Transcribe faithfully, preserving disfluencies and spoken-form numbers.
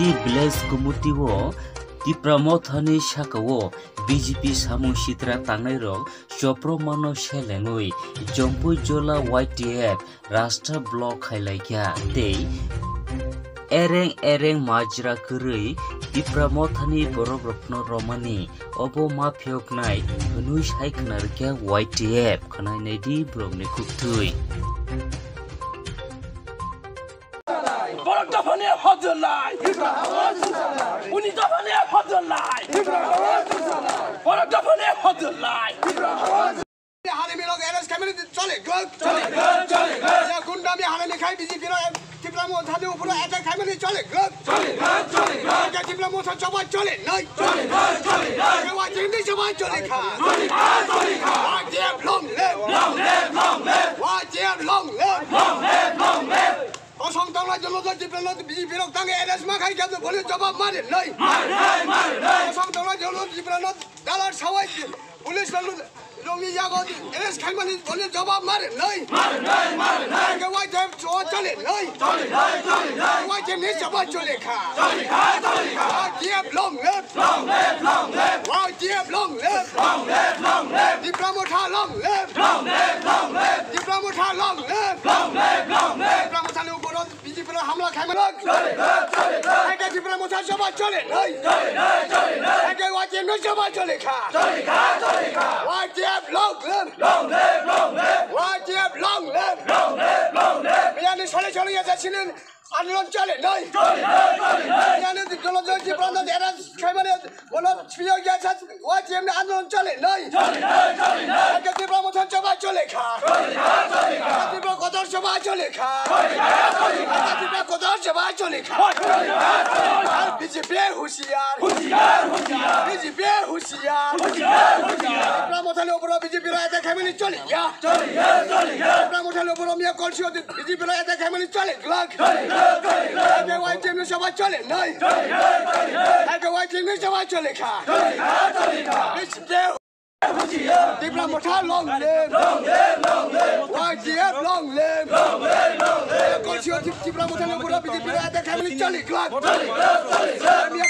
Village Committee o Tipra Mothani sakao B J P samung sitra tangnairok chopro mano selengwi Jompui Jola Y T F Rasta Block khailaikha tei ereng ereng majra kwrwi Tipra Mothani borokrokno romani obo ma phiyoknai hwnwi sai khwnarwkha Y T F. Khwnainaidi borokni kuktwi. Borok dophani hojor lai. Uni dophani hojor lai. Borok dophani hojor lai. Harimi rok arrest khaimani chole glak. Chole glak, chole glak. Ya gundami harimi khai B J P rok Tipra Mothani uporo attack khaimani chole glak. Chole glak, chole glak. Ya Tipra Motha choba chole nai. Chole glak, chole glak. Ya Y T F ni choba chole kha. Chole kha, chole kha. Y T F long live. Long live, long live. Y T F long live. Long live, long live. Kosong tongla jono jai Tipra no B J P rok tangi arrest ma khai khe bole jawab mare nai. Mare nai, mare nai. Kosong tongla jono Tipra no dalar sawai police no rongni yago arrest khaimani bole jawab mare nai. Mare nai, mare nai. Ke Y T F cho chole nai. Chole nai, chole nai. Y T F ni choba chole kha. Chole kha, chole kha. Y T F long live. Long live, long live. Y T F long live. Long live, long live. Tipra Motha long live. Long live, long live. Tipra Motha long live. Long live, long live. Tipra Motha ni uporo B J P no hamla khaimani. Chole glak, chole glak. Hai ke Tipra Motha choba chole nai. Chole nai, chole nai. Hai ke Y T F no choba chole kha. Chole kha, chole kha. Y T F long live. Long live, long live. Y T F long live. Long live, long live. Biyani sole sole ya jasini andolon chole nai. Chole nai, chole nai. Biyani dolo jai Tipra no dera khaimani bono Siyok ya sa Y T F ni andolon chole nai. Chole nai, chole nai. Ake Tipra Motha choba chole kha. Chole kha, chole kha. Ake Tipra kotor choba chole kha. Chole kha, chole kha. Ake Tipra kotor choba chole kha. Chole kha, chole kha. Ar B J P hushiyar. Hushiyar, hushiyar. B J P hushiyar. Hushiyar, hushiyar. Tipra Motha ni uporo B J P ra attack khaimani chole ya. Chole kha, chole kha. Tipra Motha ni uporo miya kolsio B J P ra attack khaimani chole glak. Chole glak, chole glak. Ake Y T F ni choba chole nai. Chole glak, chole glak. Ake Y T F ni choba chole kha. Chole kha, chole kha. B J P. Tipra Motha long live. Long live, long live. Y T F long live. Long live, long live. Kolsio Tip-, Tipra Motha long live. B J P ra attack khaimani chole glak. Chole glak, chole glak. Miya